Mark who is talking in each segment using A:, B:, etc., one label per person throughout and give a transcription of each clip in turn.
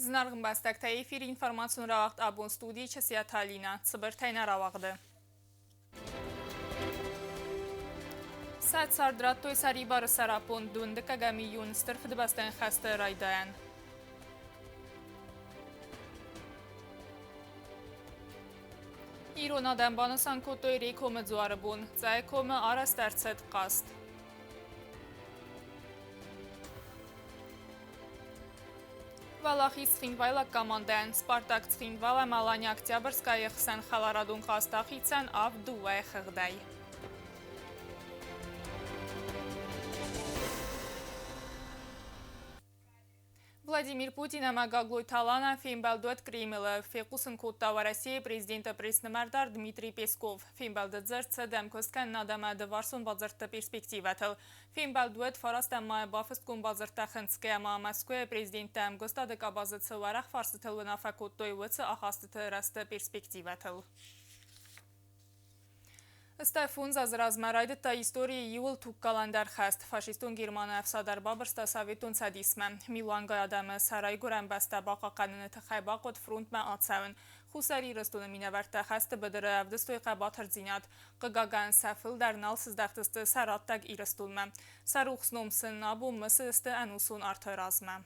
A: Зынаргъ ӕмбӕстӕгтӕ, эфиры информацион рауагъд абон студийы Чысиаты Алинӕ. Цыбыртӕй нӕ рауагъды. Сӕ цард радтой сӕрибары сӕраппонд дыууындыккӕгӕм июнь Стыр Фыдыбӕстӕйон хӕсты райдайӕн. Ирон адӕм банысан кодтой Рекомы дзуары бон. Цъӕйы комы арӕзт ӕрцыд хъазт. Уӕлахиз цхинвайлаг командӕйӕн Спартак Цхинвал ӕмӕ Алания Октябрьскӕйы хсӕн хӕларадон хъазт ахицӕн авд дыууӕйы хыгъдӕй. Владимир Путин ӕмӕ Гаглойты Алана фембӕлд уӕд Кремлы, фехъусын кодта Уӕрӕсейы президенты пресс-нымӕрдар Дмитрий Песков. Фембӕлды дзырд цыд ӕмкуысткӕнынад ӕмӕ дыварсон бадзырдты перспективӕтыл. Фембӕлд уӕд фарастӕм майы бафыстгонд бадзырдтӕ хынцгӕ ӕмӕ Мӕскуыйы президенттӕ ӕмгуыстады къабазы цы уӕрӕх фарстытыл уынаффӕ кодтой, уыцы ахастыты рӕзты перспективӕтыл. Стӕй фондз азы размӕ райдыдта историйы иууыл тугкалӕндӕр хӕст. Фашистон Германы ӕфсад ӕрбабырста Советон Цӕдисмӕ. Милуангай адӕмы сӕ райгуырӕн бӕстӕ бахъахъхъӕныны тыххӕй бахъуыд фронтмӕ ацӕуын. Хуссар Ирыстоны минӕвӕрттӕ хӕсты быдыры ӕвдыстой хъӕбатырдзинад. Хъыгагӕн, сӕ фылдӕр нал сыздӕхтысты сӕ раттӕг Ирыстонмӕ. Сӕ рухс ном сын абон мысыдысты ӕнусон арты размӕ.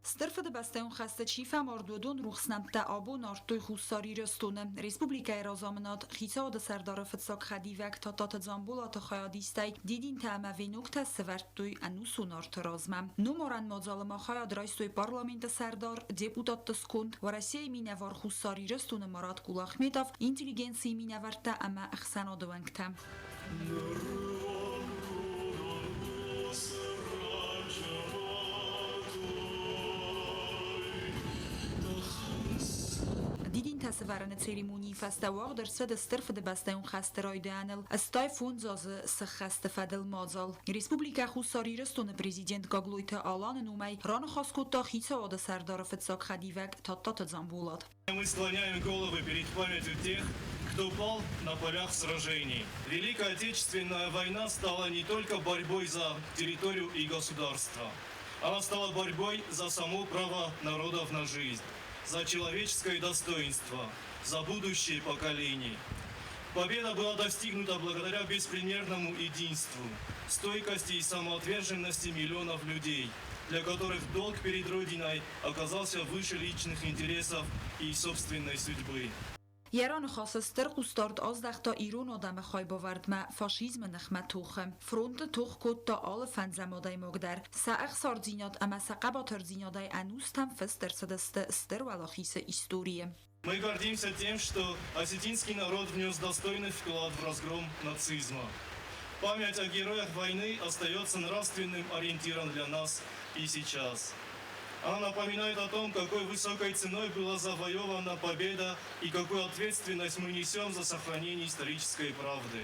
B: Стыр Фыдыбӕстӕйон хӕсты чи фӕмард, уыдон рухс нӕмттӕ абон ардтой Хуссар Ирыстоны. Республикӕйы разамынад, хицауады сӕрдары фыццаг хӕдивӕг Тадтаты Дзамболаты хайадистӕй дидинтӕ ӕмӕ веноктӕ сӕвӕрдтой ӕнусон арты размӕ. Номарӕн мадзалы ма хайад райстой парламенты сӕрдар, депутатты сконд, Уӕрӕсейы минӕвар Хуссар Ирыстоны Марат Кулахметов, интеллигенцийы минӕвӕрттӕ ӕмӕ ӕхсӕнады уӕнгтӕ. Дидинтӕ сӕвӕрыны церемонийы фӕстӕ уагъд ӕрцыд Стыр Фыдыбӕстӕйон хӕсты райдианыл 85 азы сыххӕсты фӕдыл мадзал. Республикӕ Хуссар Ирыстоны президент Гаглойты Аланы номӕй раныхас кодта хицауады сӕрдары фыццаг хӕдивӕг Тадтаты Дзамболат.
C: Мы склоняем головы перед памятью тех, кто пал на полях сражений. Великая Отечественная война стала не только борьбой за территорию и государство. Она стала борьбой за само право народов на жизнь, за человеческое достоинство, за будущее поколений. Победа была достигнута благодаря беспримерному единству, стойкости и самоотверженности миллионов людей, для которых долг перед Родиной оказался выше личных интересов и собственной судьбы.
B: Йӕ раныхасы стыр хъусдард аздӕхта ирон адӕмы хайбавӕрдмӕ фашизмы ныхмӕ тохы. Фронты тох кодта алы фӕндзӕм адӕймаг дӕр. Сӕ ӕхсардзинад ӕмӕ сӕ хъӕбатырдзинадӕй ӕнустӕм фыст ӕрцыдысты Стыр Уӕлахизы историйы.
C: Мы гордимся тем, что осетинский народ внес достойный вклад в разгром нацизма. Память о героях войны остается нравственным ориентиром для нас и сейчас. Она напоминает о том, какой высокой ценой была завоевана победа и какую ответственность мы несем за сохранение исторической правды.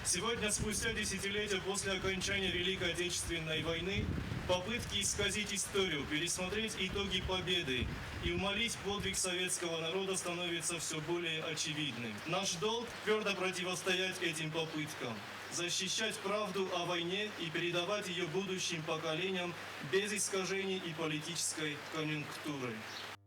C: Сегодня, спустя десятилетия после окончания Великой Отечественной войны, попытки исказить историю, пересмотреть итоги победы и умолить подвиг советского народа становятся все более очевидным. Наш долг – твердо противостоять этим попыткам, защищать правду о войне и передавать ее будущим поколениям без искажений и политической конъюнктуры.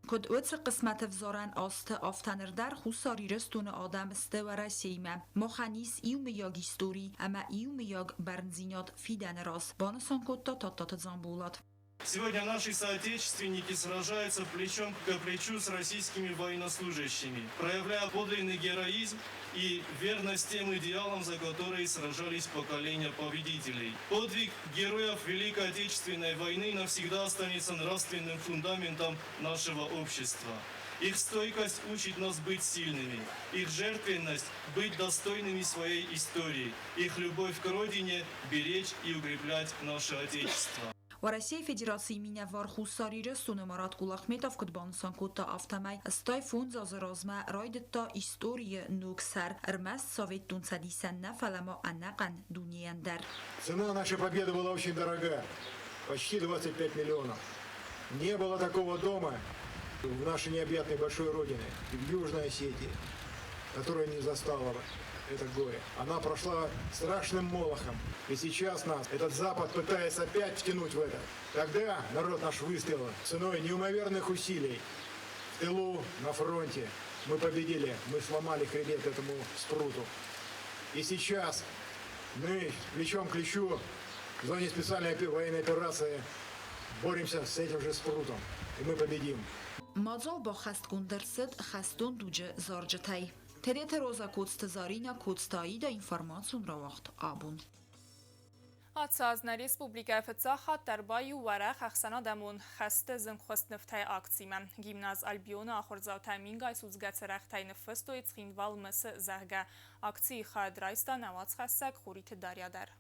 B: Куыд уыцы хъысмӕтӕвзарӕн азты, афтӕ ныр дӕр Хуссар Ирыстоны адӕм сты Уӕрӕсеимӕ. Махӕн ис иумӕйаг истори ӕмӕ иумӕйаг бӕрндзинад фидӕны раз, банысан кодта Тадтаты Дзамболат.
C: Сегодня наши соотечественники сражаются плечом к плечу с российскими военнослужащими, проявляя подлинный героизм и верность тем идеалам, за которые сражались поколения победителей. Подвиг героев Великой Отечественной войны навсегда останется нравственным фундаментом нашего общества. Их стойкость учит нас быть сильными, их жертвенность – быть достойными своей истории, их любовь к родине – беречь и укреплять наше Отечество.
B: Уӕрӕсейы Федерацийы минӕвар Хуссар Ирыстоны Марат Кулахметов куыд банысан кодта, афтӕмӕй 85 азы размӕ райдыдта историйы ног сӕр ӕрмӕст Советон Цӕдисӕн нӕ, фӕлӕ ма ӕнӕхъӕн дунейӕн дӕр.
D: Цена нашей победы была очень дорога, почти 25 миллионов. Не было такого дома в нашей необъятной большой родине, в Южной Осетии, которая не застала бы. это горе. Она прошла страшным молохом. И сейчас нас этот Запад пытается опять втянуть в это. Тогда народ наш выстоял ценой неимоверных усилий. В тылу, на фронте. Мы победили, мы сломали хребет этому спруту. И сейчас мы плечом к плечу в зоне специальной военной операции боремся с этим же спрутом. И мы победим.
B: Мадзал баххӕстгонд ӕрцыд хӕстон дуджы зарджытӕй. Тедеты Роза, Коцты Заринӕ, Коцты Аидӕ, информацион рауагъд Абон.
A: Ацы аз нӕ республикӕйы фыццаг хатт ӕрбаиу уӕрӕх ӕхсӕнадӕмон хӕсты зынгхуыст нывтӕй акцимӕ. Гимназ Альбион-ы ахуырдзаутӕ мингай судзгӕ цырӕгътӕй ныффыстой Цхинвал мысы, зӕгъгӕ. Акцийы хайад райста нӕ уацхӕссӕг Хуриты Дарья дӕр.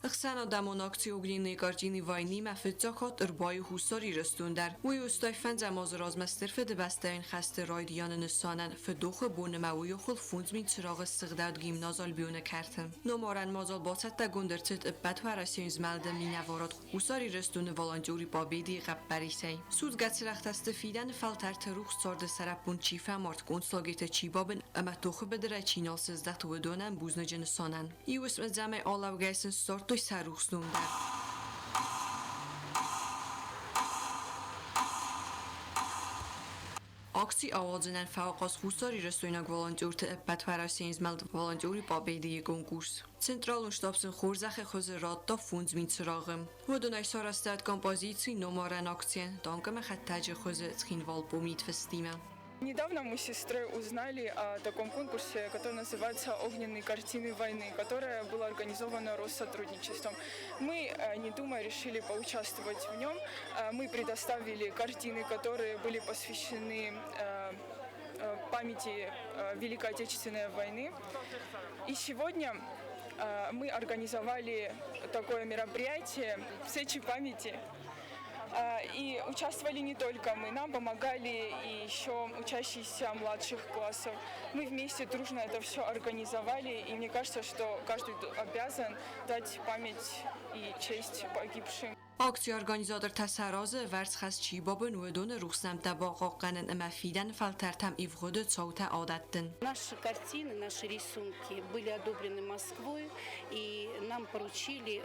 E: Ӕхсӕнадӕмон акци Огненные картины войны-мӕ фыццаг хатт ӕрбаиу Хуссар Ирыстон дӕр. Уый 85-ӕм азы размӕ Стыр Фыдыбӕстӕйон хӕсты райдианы нысанӕн фыдохы бонмӕ уый охыл 5000 цырагъы ссыгъдӕуыд гимназ Альбион-ы кӕрты. Номарӕн мадзал бацӕттӕгонд ӕрцыд Ӕппӕтуӕрӕсейон змӕлды минӕварад Хуссар Ирыстоны Волонтеры Победы-йы хъӕппӕрисӕй. Судзгӕ цырӕгътӕ сты фидӕны фӕлтӕрты рухс царды сӕраппонд чи фӕмард, концлагерьты чи бабын ӕмӕ тохы быдырӕй чи нал сыздӕхт, уыдонӕн бузныджы нысанӕн. Иу уысмӕдзӕмӕй алӕугӕй сын ссардтой сӕ рухс ном дӕр. Акци ауадзынӕн фӕахъаз хуссарирыстойнаг волонтерты ӕппӕтуӕрӕсейон змӕлд Волонтеры Победы-йы конкурс. Централон штаб сын хорзӕхы хуызы радта 5000 цырагъы. Уыдонӕй сарӕзтад композици номарӕн акцийӕн танк ӕмӕ хӕдтӕджы хуызы Цхинвал помнит фыстимӕ.
F: Недавно мы с сестрой узнали о таком конкурсе, который называется «Огненные картины войны», которая была организована Россотрудничеством. Мы, не думая, решили поучаствовать в нем. Мы предоставили картины, которые были посвящены памяти Великой Отечественной войны. И сегодня мы организовали такое мероприятие «Свечи памяти». И участвовали не только мы, нам помогали и еще учащиеся младших классов. Мы вместе дружно это все организовали, и мне кажется, что каждый обязан дать память и честь погибшим.
E: Акцийы организатортӕ сӕ разы ӕвӕрд хӕс чи бабын, уыдоны рухс нӕмттӕ бахъахъхъӕнын ӕмӕ фидӕны фӕлтӕртӕм ивгъуыды цаутӕ адӕттын.
G: Наши картины, наши рисунки были одобрены Москвой, и нам поручили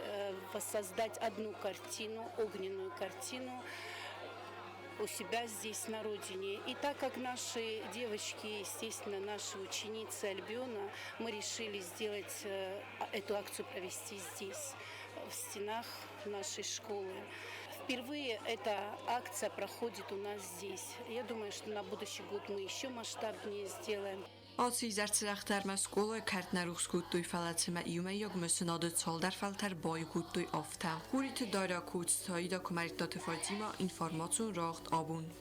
G: воссоздать одну картину, огненную картину у себя здесь, на родине. И так как наши девочки, естественно, наши ученицы Альбиона, мы решили сделать эту акцию провести здесь, в стенах нашей школы. Впервые эта акция проходит у нас здесь. Я думаю, что на будущий год мы еще масштабнее сделаем.
E: Ацы изӕр цырӕгътӕ ӕрмӕст скъолайы кӕрт нӕ рухс кодтой, фӕлӕ цымӕ иумӕйаг мысынады цалдӕр фӕлтӕр баиу кодтой, афтӕ. Хуриты Дарья, Коцты Аида, Куымӕридтаты Фатимӕ, информацион рауагъд Абон.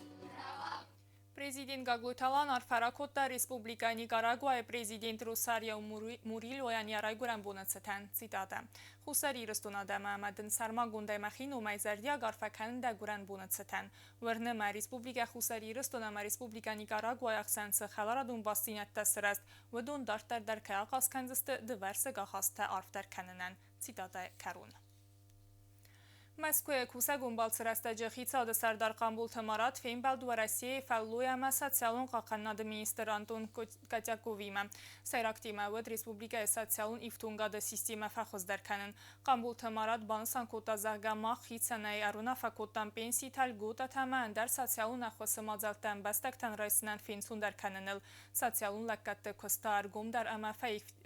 A: Президент Гаглойты Алан арфӕ ракодта Республикӕ Никарагуайы президент Росарио Мурильойӕн йӕ райгуырӕн боны цытӕн. Цитатӕ. Хуссар Ирыстоны адӕмы ӕмӕ дын сӕрмагондӕй мӕхи номӕй зӕрдиаг арфӕ кӕнын дӕ гуырӕн боны цытӕн. Уырны мӕ, Республикӕ Хуссар Ирыстон ӕмӕ Республикӕ Никарагуайы ӕхсӕн цы хӕларадон бастдзинӕдтӕ сырӕзт, уыдон дарддӕр дӕр кӕй ахъаз кӕндзысты дывӕрсыг ахастытӕ арфдӕр кӕнынӕн. Цитатӕйы кӕрон. Мӕскуыйы кусӕгон балцы рӕстӕджы хицауады сӕрдар Хъамболты Марат фембӕлд Уӕрӕсейы фӕллой ӕмӕ социалон хъахъхъӕнынады министр Антон Котяковимӕ. Сӕйраг темӕ уыд республикӕйы социалон ифтонгады системӕ фӕхуыздӕр кӕнын. Хъамболты Марат банысан кодта, зӕгъгӕ, мах хицӕнӕй ӕруынаффӕ кодтам пенситӕ, льготӕтӕ ӕмӕ ӕндӕр социалон ӕххуысы мадзӕлттӕ ӕмбӕстӕгтӕн райсынӕн фенцондӕр кӕныныл, социалон лӕггӕдты куысты ӕргомдӕр ӕмӕ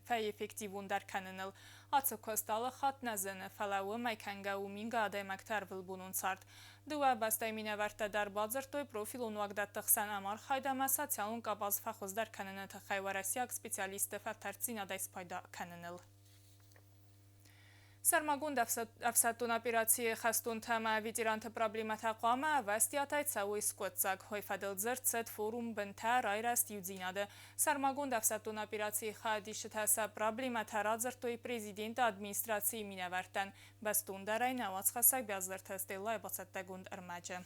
A: фӕэффективондӕр кӕныныл. Ацы куыст алы хатт нӕ зыны, фӕлӕ уымӕй кӕнгӕ у мингай адӕймӕгты ӕрвылбонон цард. Дыууӕ бӕстӕйы минӕвӕрттӕ дӕр бадзырдтой профилон уагдӕтты хсӕн ӕмархайд ӕмӕ социалон къабаз фӕхуыздӕр кӕныны тыххӕй уӕрӕсейаг специалистты фӕлтӕрддзинадӕй спайда кӕныныл. Сӕрмагонд ӕфсӕддон операцийы хӕстонтӕ ӕмӕ ветеранты проблемӕтӕ хъуамӕ ӕвӕстиатӕй цӕуой скъуыддзаг. Уый фӕдыл дзырд цыд форум Бынтӕ, райрӕзт, иудзинады. Сӕрмагонд ӕфсӕддон операцийы хайадисджытӕ сӕ проблемӕтӕ радзырдтой президенты администрацийы минӕвӕрттӕн. Бӕстондӕрӕй нӕ уацхӕссӕг Биазырты Стеллайы бацӕттӕгонд ӕрмӕджы.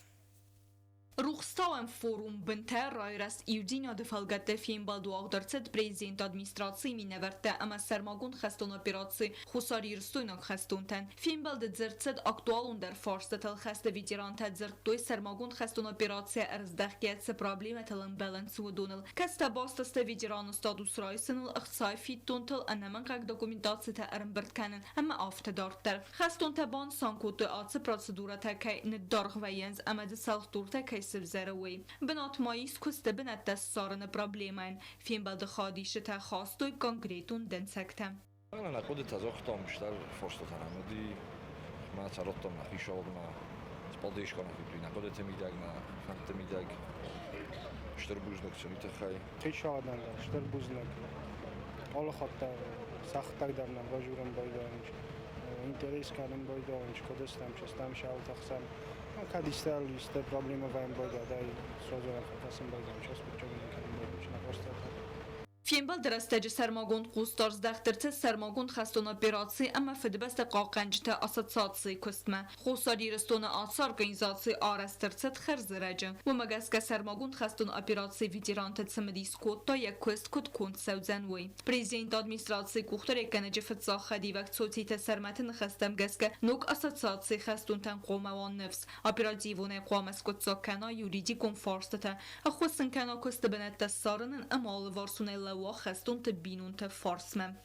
H: Рухстауӕн форум Бынтӕ райрӕзт иудзинады фӕлгӕтты фембӕлд уагъд ӕрцыд президенты администрацийы минӕвӕрттӕ ӕмӕ сӕрмагонд хӕстон операци хуссарирыстойнаг хӕстонтӕн. Фембӕлды дзырд цыд актуалондӕр фарстытыл, хӕсты ветерантӕ дзырдтой сӕрмагонд хӕстон операцийӕ ӕрыздӕхгӕ цы проблемӕтыл ӕмбӕлынц, уыдоныл. Кӕцытӕ баст сты ветераны статус райсыныл, ӕхцайы фиддонтыл, ӕнӕмӕнгхъӕуӕг документацитӕ ӕрӕмбырд кӕнын ӕмӕ афтӕ дарддӕр. Хӕстонтӕ банысан кодтой, ацы процедурӕтӕ кӕй ныддаргъ вӕййынц ӕмӕ дзы цӕлхдуртӕ кӕй сывзӕры, уый. Бынат ма ис куысты бынӕттӕ ссарыны проблемӕйӕн. Фембӕлды хайадисджытӕ хастой конкретон дӕнцӕгтӕ.
I: Нӕ хъуыдытӕ загътам стӕр фарстатӕ нӕм уыди, мӕ цӕрӕдтам нӕ хицауадмӕ, спалдейскӕ нӕ кодтой нӕ хъуыдыты мидӕг, нӕ фӕндты мидӕг. Стыр бузныг сын уый тыххӕй.
J: Хицауадӕн дӕр стыр бузныг. Алы хатт дӕр сӕхӕдӕг дӕр нӕм базурын байдайынц, интерес кӕнын байдайынц, куыд стӕм, чи стӕм, сӕутӕхсӕм. Кӕд исты исты проблемӕ вӕййын байдайа, сразу фӕкӕсын байдайынц, аскъуыддзаг кӕнын байдайынц нӕ фарстатӕ.
H: Фембӕлды рӕстӕджы сӕрмагонд хъусдард здӕхт ӕрцыд сӕрмагонд хӕстон операци ӕмӕ Фыдыбӕстӕ хъахъхъӕнджыты ассоциацийы куыстмӕ. Хуссар Ирыстоны ацы организаци арӕзт ӕрцыд хӕрзӕрӕджы. Уымӕ гӕсгӕ сӕрмагонд хӕстон операцийы ветеранты цымыдис кодта, йӕ куыст куыд конд цӕудзӕн, уый. Президенты администрацийы къухдариуӕггӕнӕджы фыццаг хӕдивӕг Цоциты Сӕрмӕты ныхӕстӕм гӕсгӕ ног ассоциацийы хӕстонтӕн хъуамӕ уа ныфс, оперативонӕй хъуамӕ скъуыддзаг кӕна юридикон фарстытӕ, ӕххуыс сын кӕна куысты бынӕттӕ ссарынӕн ӕмӕ алыварсонӕй лӕууа хӕстонты бинонты фарсмӕ.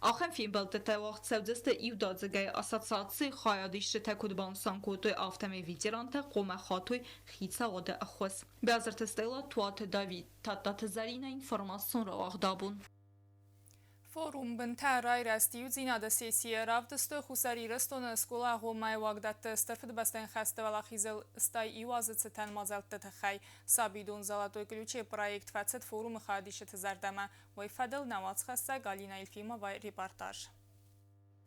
H: Ахӕм фембӕлдтытӕ уагъд цӕудзысты иудадзыгӕй. Ассоциацийы хайадисджытӕ куыд банысан кодтой, афтӕмӕй ветерантӕ хъуамӕ хатой хицауады ӕххуыс. Бязырты Стелла, Туаты Давид, Тадтаты Зӕринӕ информацион рауагъд абон.
A: Форум Бынтӕ райрӕзт иудзинады сессийы равдыстой Хуссар Ирыстоны скъола-агъоммӕйы уагдӕтты Стыр Фыдыбӕстӕйон хӕсты уӕлахизыл 81 азы цытӕн мадзӕлтты тыххӕй. Сабидон Золотой ключ-ы проект фӕцыд форумы хайадисджыты зӕрдӕмӕ. Уый фӕдыл нӕ уацхӕссӕг Алина Ефимовайы репортаж.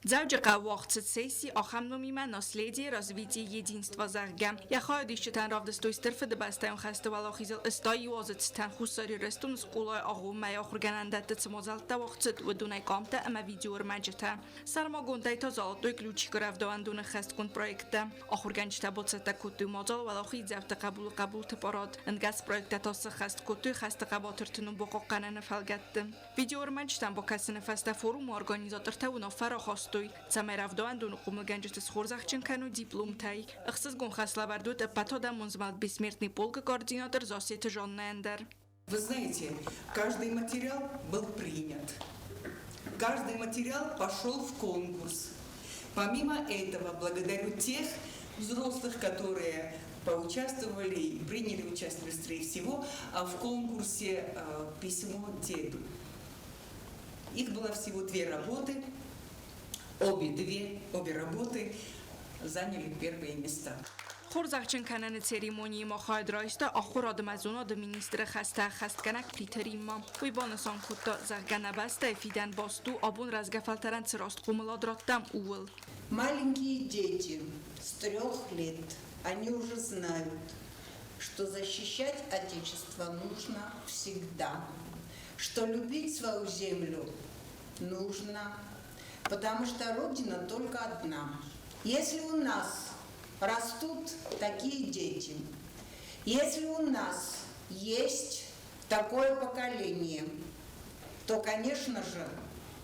K: Дзӕуджыхъӕуы уагъд цыд сесси ахӕм номимӕ «Наследие, развитие, единство», зӕгъгӕ. Йӕ хайадисджытӕн равдыстой Стыр Фыдыбӕстӕйон хӕсты уӕлахизыл 81 азы цытӕн Хуссар Ирыстоны скъолайы агъоммӕйы ахуыргӕнӕндӕтты цы мадзӕлттӕ уагъд цыд, уыдонӕй къамтӕ ӕмӕ видеоӕрмӕджытӕ. Сӕрмагондӕй та Золотой ключик-ы рӕвдауӕндоны хӕстгонд проекттӕ. Ахуыргӕнджытӕ бацӕттӕ кодтой мадзал Уӕлахиздзауты хъӕбулы хъӕбулты парад. Ӕнгӕс проекттӕ та сӕххӕст кодтой хӕсты хъӕбатырты ном бахъахъхъӕныны фӕлгӕтты. Видеоӕрмӕджытӕм бакӕсыны фӕстӕ форумы организатортӕ уынаффӕ рахастой, цӕмӕй рӕвдауӕндоны хъомылгӕнджыты схорзӕхджын кӕной дипломтӕй. Ӕхсызгон хӕслӕвӕрд уыд ӕппӕтадӕмон змӕлд «Бессмертный полк»-ы координатор Зассеты Жаннӕйӕн дӕр.
L: Вы знаете, каждый материал был принят. Каждый материал пошел в конкурс. Помимо этого, благодарю тех взрослых, которые поучаствовали и приняли участие быстрее всего в конкурсе «Письмо деду». Их было всего две работы. Обе две, обе работы заняли первые места.
K: Хорзӕхджын кӕныны церемонийы ма хайад райста ахуырады ӕмӕ зонады министры хӕстӕ ӕххӕстгӕнӕг Плиты Римма. Уый банысан кодта, зӕгъгӕ, нӕ бӕстӕйы фидӕн баст у, абон рӕзгӕ фӕлтӕрӕн цы раст хъомылад радтам, ууыл.
M: Маленькие дети с 3 лет, они уже знают, что защищать Отечество нужно всегда, что любить свою землю нужно, потому что Родина только одна. Если у нас растут такие дети, если у нас есть такое поколение, то, конечно же,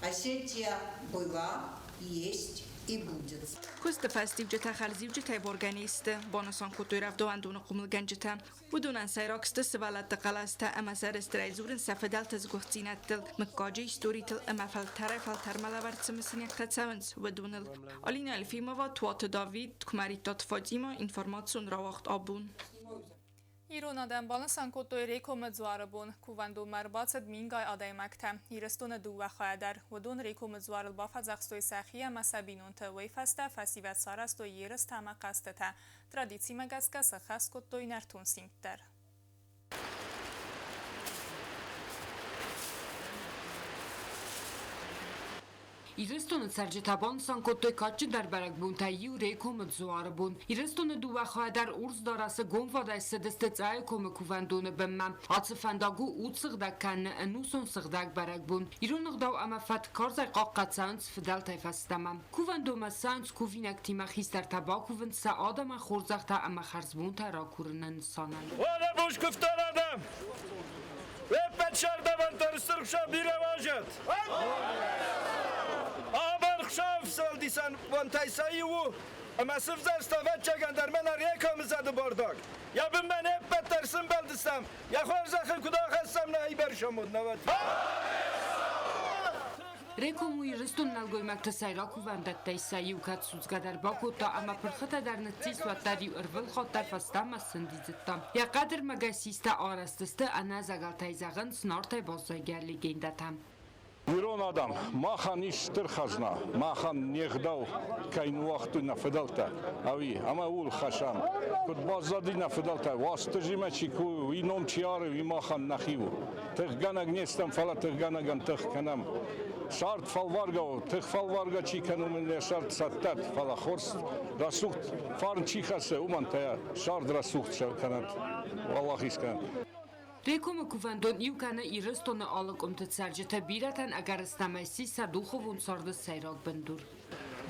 M: Осетия была, есть и будет.
K: Куысты фӕстиуджытӕ хӕрзиуджытӕй баргӕ не сты, банысан кодтой рӕвдауӕндоны хъомылгӕнджытӕ. Уыдонӕн сӕйраг сты сывӕллӕтты хъӕлӕстӕ ӕмӕ сӕрыстырӕй дзурынц сӕ фыдӕлты сгуыхтдзинӕдтыл, мыггаджы историтыл ӕмӕ фӕлтӕрӕй-фӕлтӕрмӕ лӕвӕрд цы мысинӕгтӕ цӕуынц, уыдоныл. Алина Елфимова, Туаты Давид, Куымӕридтаты Фатима, информацион рауагъд абон.
A: Ирон адӕм банысан кодтой Рекомы дзуары бон. Кувӕндонмӕ ӕрбацыд мингай адӕймӕгтӕ. Ирыстоны дыууӕ хайӕ дӕр. Уыдон Рекомы дзуарыл бафӕдзӕхстой сӕхи ӕмӕ сӕ бинонты. Уый фӕстӕ фӕсивӕд сарӕзтой ерыстӕ ӕмӕ хъӕзтытӕ. Традицимӕ гӕсгӕ сӕххӕст кодтой нӕртон симд дӕр.
N: Ирыстоны цӕрджытӕ банысан кодтой кадджындӕр бӕрӕгбонтӕй иу Рекомы дзуары бон. Ирыстоны дыууӕ хайӕ дӕр урс дарӕсы гомвадӕй цыдысты Цъӕйы комы кувӕндоны бынмӕ. Ацы фӕндаг у удсыгъдӕг кӕныны ӕнусон сыгъдӕг бӕрӕгбон. Ирон ӕгъдау ӕмӕ фӕтк карзӕй хъахъхъӕд цӕуынц фыдӕлтӕй фӕстӕмӕ. Кувӕндонмӕ цӕуынц кувинӕгтимӕ хистӕртӕ бакувынц сӕ адӕмӕн хорзӕхтӕ ӕмӕ хӕрзбонтӕ ракурыны нысанӕн.
O: Уӕлӕ куывтон адӕм! Ӕппӕт сӕрдӕвӕрддӕр стыр хуыцау бирӕ уарзӕд! Абон хуыцауы фсӕлдисӕн бонтӕй сӕ иу у, ӕмӕ сывзӕрста ӕвӕццӕгӕн дӕр мӕнӕ Рекомы зӕды бордок. Йӕ бынмӕ не ппӕт дӕр сымбӕлдыстӕм, йӕ хорзӕх ын куыд ахӕссӕм нӕ хибӕрсомуд науӕд.
N: Реком у Ирыстон нӕлгоймӕгты сӕйраг кувӕндӕттӕй сӕ иу, кӕд судзгӕ дӕр бакодта ӕмӕ пырхытӕ дӕр ныццис, уӕддӕр-иу ӕрвылхатт дӕр фӕстӕмӕ сӕндидзыдта. Йӕ хъӕдырмӕгӕй систа арӕзт сты ӕнӕзӕгӕлтӕй зӕгъынц Нартӕй баззайгӕ легендӕтӕ.
P: Ирон адӕм, махӕн ис стыр хӕзна, махӕн не гъдау кӕй ныууагътой нӕ фыдӕлтӕ, ӕви ӕмӕ ууыл хӕсӕм. Куыд баззади нӕ фыдӕлтӕ, Уастырджимӕ чи куы, уый ном чи ары, уый махӕн нӕхи у. Тыхгӕнӕг не стӕм, фӕлӕ тыхгӕнӕгӕн тых кӕнӕм. Цард фӕлваргӕ у, тых фӕлваргӕ чи кӕны, уымӕн йӕ цард цӕттӕт, фӕлӕ хорз рӕсугъд фарн чи хӕссы, уымӕн та йӕ цард рӕсугъд кӕнӕд, уӕлахиз кӕнӕд.
N: Рекомы кувӕндон иу кӕны Ирыстоны алы къуымты цӕрджытӕ бирӕтӕн ӕгӕрыстӕмӕй ссис сӕ духовон царды сӕйраг бындур.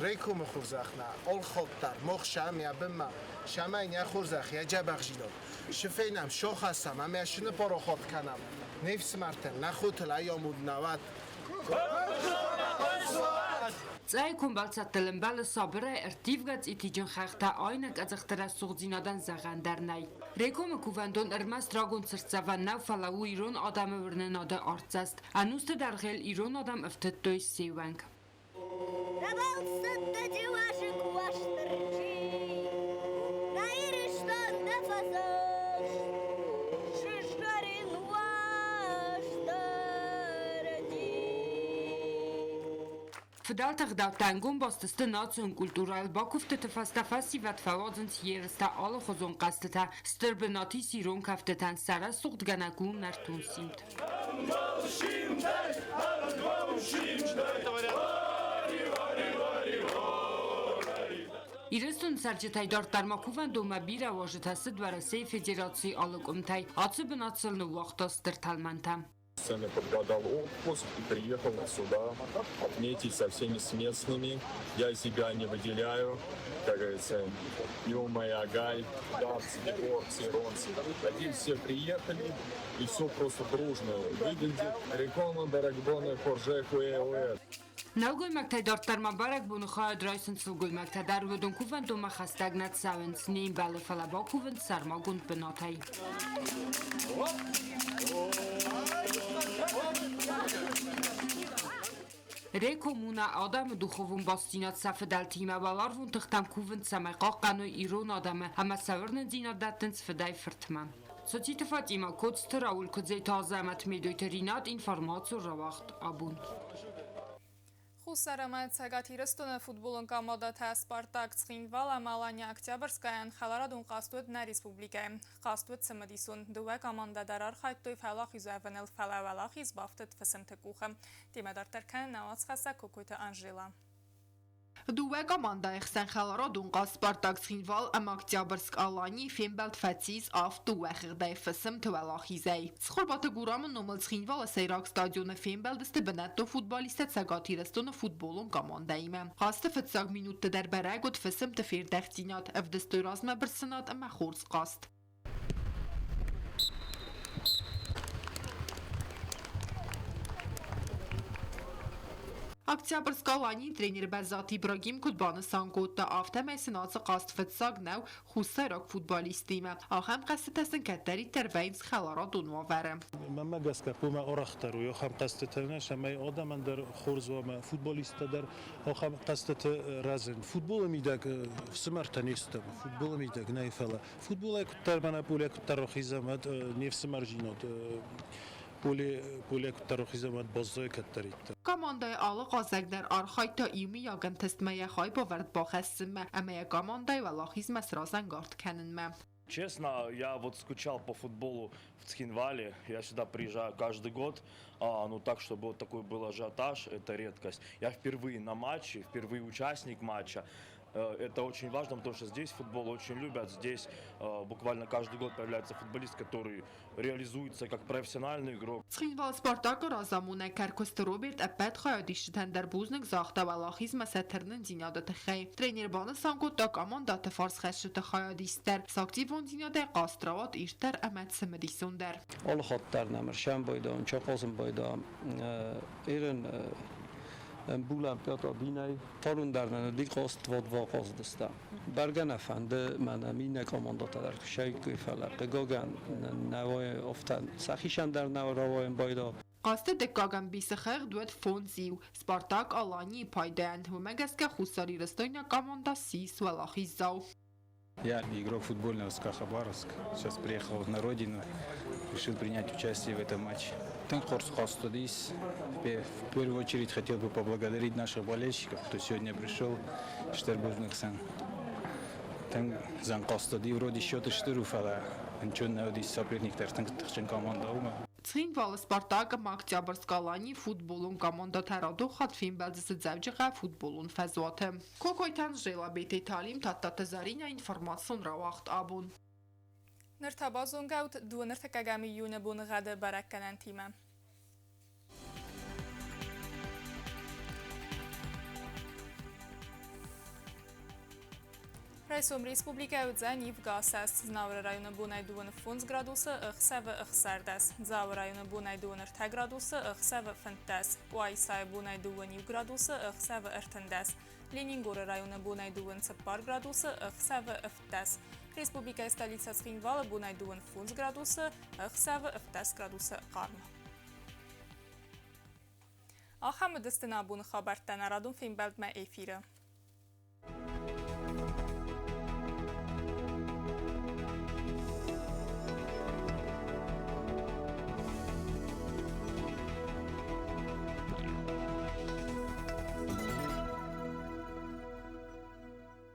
Q: Рекомы хорзӕх нӕ олхолддӕр мохсӕм йӕ бынмӕ, цӕмӕй нӕ хорзӕх йӕ дзӕбӕхзинад сыфенӕм, сохӕссӕм ӕмӕ сыны парохат кӕнӕм. Не фсымӕртӕн, нӕ хотыл ӕй амонд нӕ уӕд.
N: Цъӕйы комбӕлцӕттыл ӕмбӕлы сабырӕй ӕрттивгӕ цъитиджын хӕхтӕ, айнӕг ӕдзыхты рӕсугъддзинадӕн зӕгъӕн дӕр нӕй. Рекомы кувӕндон ӕрмӕст рагон цыртдзӕвӕн нӕу, фӕлӕ у ирон адӕмы уырнынады артдзӕст. Ӕнусты дӕргъы йыл ирон адӕм ӕфтыдтой се уӕнг.
R: Рабалцӕттӕ деуазӕг Уастырджи, Нӕ Ирыстон дӕ фӕдзӕхст, Сызгъӕрин Уастырджи.
N: Фыдӕлты ӕгъдӕуттӕ ӕнгом баст сты национ культурӕйыл. Бакуывдтыты фӕстӕ фӕсивӕд фӕуадзынц ерыстӕ, алыхуызон хъӕзтытӕ. Стыр бынат ис ирон кӕфтытӕн, сӕ рӕсугъдгӕнӕг у нӕртон симд. Ирыстоны цӕрджытӕй дарддӕр ма кувӕндонмӕ бирӕ уазджытӕ цыд Уӕрӕсейы Федерацийы алы къуымтӕй. Ацы бынат сыл ныууагъта стыр тӕлмӕнтӕ.
S: Специально подгадал отпуск и приехал сюда отметить со всеми с местными. Я себя не выделяю, как говорится, Юмай, дарцы, горцы, иронцы. Один все приехали, и все просто дружно выглядит. Рекома, Баракбона, Хоржеху, ЭОЭ.
N: Нӕлгоймӕгтӕй дарддӕр ма бӕрӕгбоны хайад райсынц сылгоймӕгтӕ дӕр. Уыдон кувӕндонмӕ хӕстӕг нӕ цӕуынц, не мбӕлы, фӕлӕ бакувынц сӕрмагонд бынатӕй. Рекоммуна адӕмы духовон бастдзинад сӕ фыдӕлтимӕ уӕларвон тыхтӕм кувынц, цӕмӕй хъахъхъӕной ирон адӕмы ӕмӕ сӕ уырнындзинад дӕттынц фыдӕй фыртмӕ. Социты Фатимӕ, Коцты Рауль, Куыдзеты Азӕмӕт, Медойты Ринат, информацион рауагъд абон.
A: Хуссар ӕмӕ Цӕгат Ирыстоны футболон командӕтӕ «Спартак» Цхинвал ӕмӕ Алания Октябрьскаяйӕн хӕларадон хъазт уыд нӕ республикӕйы. Хъазт уыд цымыдисон. Дыууӕ командӕ дӕр архайдтой фӕуӕлахизуӕвыныл, фӕлӕ уӕлахиз бафтыд фысымты къухы. Темӕ дарддӕр кӕны нӕ уацхӕссӕг Кокойты Анжела.
T: Дыууӕ командӕйы хсӕн хӕларадон хъазт «Спартак-Цхинвал» ӕмӕ «Октябрьск-Алани» фембӕлд фӕцис авд дыууӕ хыгъдӕй фысымты уӕлахизӕй. Цхуырбаты Гурамы номыл Цхинвалы сӕйраг стадионы фембӕлдысты бынӕттон футболисттӕ Цӕгат Ирыстоны футболон командӕимӕ. Хъазты фыццаг минутты дӕр бӕрӕг уыд фысымты фердӕхтдзинад, ӕвдыстой размӕбырсынад ӕмӕ хорз хъазт. Октябрьскаланийы тренер Бӕззаты Ибрагим куыд банысан кодта, афтӕмӕй сын ацы хъазт фыццаг нӕу хуссайраг футболисттимӕ. Ахӕм хъӕзтытӕ сын кӕддӕриддӕр вӕййынц хӕларадон уавӕры.
U: Мӕнмӕ гӕсгӕ хъуамӕ арӕхдӕр уой ахӕм хъӕзтытӕ, цӕмӕй адӕмӕн дӕр хорз уа ӕмӕ футболисттӕ дӕр ахӕм хъӕзтыты рӕзын. Футболы мидӕг фсымӕртӕ не стӕм, футболы мидӕг нӕй, фӕлӕ Футболӕй куыддӕр мӕнӕ поле куыддӕр рахизӕм, уӕд не фсымӕрдзинад поле куыддӕр рахизӕм, уӕд баззайы кӕддӕриддӕр.
T: Командӕйы алы хъазӕг дӕр архайдта иумиаг ӕнтыстмӕ йӕ хайбавӕрд бахӕссынмӕ ӕмӕ йӕ командӕйы уӕлахизмӕ сразӕнгард кӕнынмӕ.
C: Честно, я вот скучал по футболу в Цхинвале. Я сюда приезжаю каждый год. Ну так, чтобы вот такой был ажиотаж, это редкость. Я впервые на матче, впервые участник матча. Это очень важно, потому что здесь футбол очень любят. Здесь буквально каждый год появляется футболист, который реализуется как профессиональный игрок.
T: Цхинвалы Спартак-ы разамонӕг Кӕркуысты Роберт ӕппӕт хайадисджытӕн дӕр бузныг загъта уӕлахизмӕ сӕ тырнындзинады тыххӕй. Тренер банысан кодта командӕты фарсхӕцджыты хайадист дӕр, сӕ активондзинадӕй хъазт рауад ирддӕр ӕмӕ цымыдисондӕр.
V: Алы хатт дӕр нӕм ӕрсӕмбӕлдӕм, чахъазын байдам. Эрен ӕмбулӕн пята динӕй. Фарон дӕр нӕ уыди хъазт, два-два хъазыдыстӕм. Бӕргӕ нӕ фӕнды, мӕнӕ иннӕ командӕтӕ дӕр куы саиккой, фӕлӕ хъыгагӕн нӕ афтӕ сӕхицӕн дӕр нӕ рауайын байда.
T: Хъазты дыккаг ӕмбисы хыгъд уыд 5-иу Спартак Аланийы пайдайӕн, уымӕ гӕсгӕ хуссарирыстойнаг командӕ ссис уӕлахиздзау.
W: Я игрок футбольного СКА Хабаровск. Сейчас приехал на родину, решил принять участие в этом матче. Тынг хорз хъазт уыдис. В первую очередь хотел бы поблагодарить наших болельщиков, кто сегодня пришел. Стыр бузныг сын. Тынг зын хъазт уыди, вроде счет стыр у, фӕлӕ ничего нӕ уыдис соперниктӕ тынг тыхджын командӕ у.
T: Цхинвалы Спартак ӕмӕ Октябрьскы Аланийы футболон командӕтӕ радон хатт фембӕлдысты Дзӕуджыхъӕуы футболон фӕзуаты. Кокойты Анжела, Бететы Алим, Тадтаты Зӕринӕ, информацион рауагъд абон.
A: Ныр та базонгӕут 22 июны боныгъӕды бӕрӕггӕнӕнтимӕ. Райсом республикӕ уыдзӕн ивгӕ асӕст. Знауыры районы бонӕй 25 градусы, ӕхсӕвы 16. Дзауы районы бонӕй 23 градусы, ӕхсӕвы 15. Къуайсайы бонӕй 21 градусы, ӕхсӕвы 13. Ленингоры районы бонӕй 24 градусы, ӕхсӕвы 17. Республикӕйы столицӕ Цхинвалы бонӕй 25 градусы, ӕхсӕвы 17 градусы хъарм. Ахӕм уыдысты нӕ абоны хабӕрттӕ нӕ радон фембӕлдмӕ эфиры.